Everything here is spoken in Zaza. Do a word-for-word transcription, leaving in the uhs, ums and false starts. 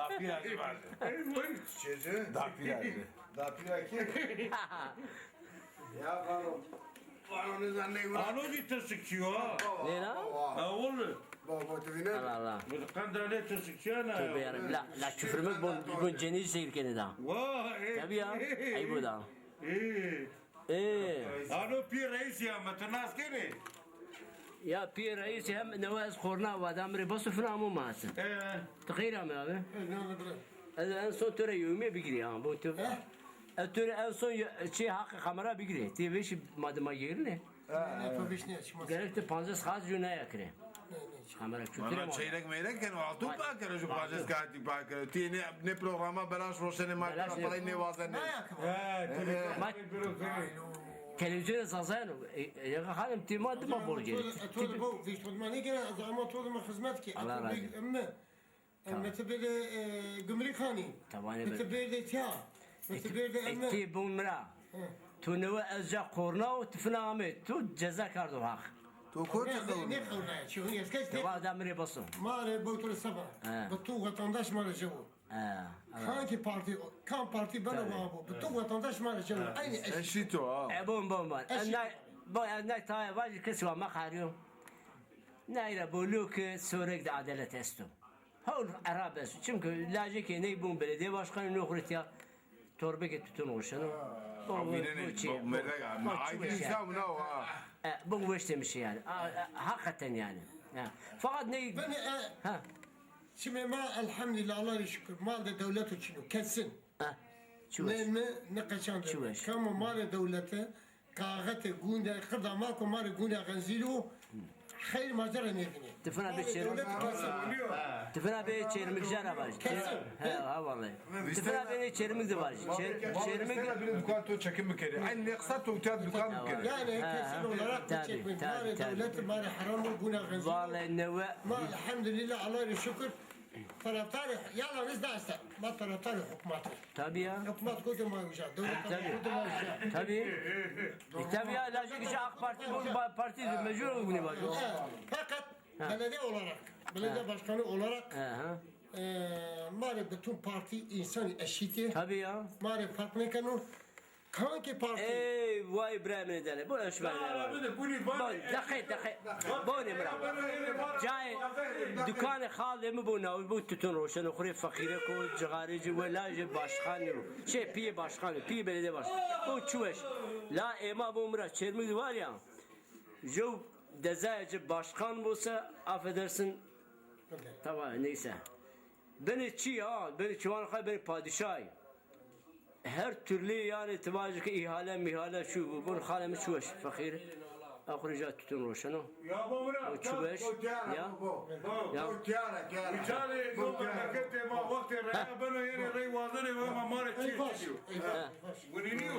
Dapîra zî vaje. Çêci? Dapîra zî. Dapîra kî? Ya vano. Vano nêzan ney. Ano zî tirsikçî yo ha. Nêna? Ha, wele. Baba, tu vînenî? Allah Allah. Qandalê tirsikçî ya na. Tövbe yarabbim. La, la küfürmek bon, bon cenî seyir kenî da. Vay. Tabii ya. Ayıp o da. Ê. Ê. Ano pîyê reîsî ya, mi ti nas kenî? Ya pîyê reîsî hem newe ez xorna wa da mi rê bas û fina amo ma hesî. Ê. Ti xeyr amê abi. Ê, ne oldu bre? Ez en son to rê yewmîye bigirî ha, bo to. He? Ez to rê en son ye-, çê haqê kamera bigirî. Ti vêşî ma dima gêrine. Nê, to vêşnîya, çima. Gerek ti pancas saat jû naya kirê. Nê, nê, çima. Kamera çutir. Valla çeyrek meyrek keno, altın pa kero, şu pancas kağıt pa kero. Ti ne, ne programa belaş roşenê ma kero, parayı ne wazenê. Naya kiro. He, televîzyon. Ma-, televîzyonê Zazayan o. E, e, ya hanım, ti ma dima bol gêrî. To, to, bo, vîşt ma nêkere, ez ama to dima xizmet kî. Allah razı olsun. Emme. Tamam. Mi ti bêrdê, e, gumrî kanî. Tabanê. Mi ti bêrdê tiya. Mi ti bêrdê eme. Ti bûn mi ra. Hı. Tu newe ez ca qorna û ti fina amê. Tu ceza kardo haq. Tu kotî qewno? Nê qewna ya. Çi hûn eskes nê. Dewa da mi rê baso. Ma rê botore seba. He. Bi tu vatandaş ma rê jewo. He, evet. Hangi parti, kam parti beno wa bo. Bi tu vatandaş ma rê jewo. Aynı eşit. Eşit o ha. E, bon, bon, bon. Eşit. En nay, bon, en nay taya vajî kesî wa ma qariyo. Nayra bolu ki sorek de adalet esto. Hewl erab esto. Çimkî lajekê ney bûn belediye başkanı, no xurê tiya torbekê tutun roşeno. Ha. Bûn, bûn çi? Bûn, bûn, bûn çi weş yani. E, bûn weş demiş yani. A, e, hakikaten yani. Ha. Fakat ney... Ben, e, ha. Şimdi ma elhamdülillah, Allah'a şükür. Mal de devlet için o. Kesin. Ha. Çi weş. Ne, ne, ne kaçan de. Çi weş. Kama mal de devlete Kaxetê gundê qirda ma ko ma rê gundê Xenzîrî o, xeyr ma ci ra nêvinê. Ti fina bê Çêrmik-, ti fina bê Çêrmikja ra vaj. Kesin. He, ha, vallahi. Ti fina bê nê Çêrmik de vaj. Çê-, Çêrmik. Vistena bînê dukan to çekim bikerê. Aynı ne qisa to tiya dukan bikerê. Yani kesin olarak da çekmek. Ma rê devlet, ma rê heram o, gundê Xenzîrî o. Vallahi newe. Ma elhamdülillah, Allah'a şükür. Taraftarê, yalnız da esta. Ma taraftarê hukmat. Tabii ya. Hukmat kotê ma uca. Dewlet kotê ma uca. Tabii. E, tabii ya, lajek îşte AK Parti, bu ba-, parti mecbur oldu bunu bak. Ha, fakat belediye olarak, belediye başkanı olarak, e, ma rê bütün parti insanî eşîtî. Tabii ya. Ma rê fark nêkeno. Kankê parti. Ey, vay birayê min dele. Bu eşber. Bon, deqe, deqe. Bonê mi ra. Cayê dukanê xalê mi bu nawi bu tutun roşeno xurê feqîre ko, cixarê ci, welajê başkanî ro. Şey, pîyê başkanî, pîyê belediye başkanî. Bu çi weş. La ê ma bu mi ra Çêrmik de var ya. Jew dezaya ci başkan bose, affedersin. Tamam, neyse. Benê çi ya, benê çiwan xay, benê padîşay. Her türlü yani ti vajî ki îhale mîhale şu bu. Bun xalê mi çi weş, feqîr. Axurî ca tutun roşeno. O çi weş. Ya. Ya. Uçarê memleketê ma wextê reya beno yenê rey wazenê ve ma ma rê çi diyo. Winî nîyo.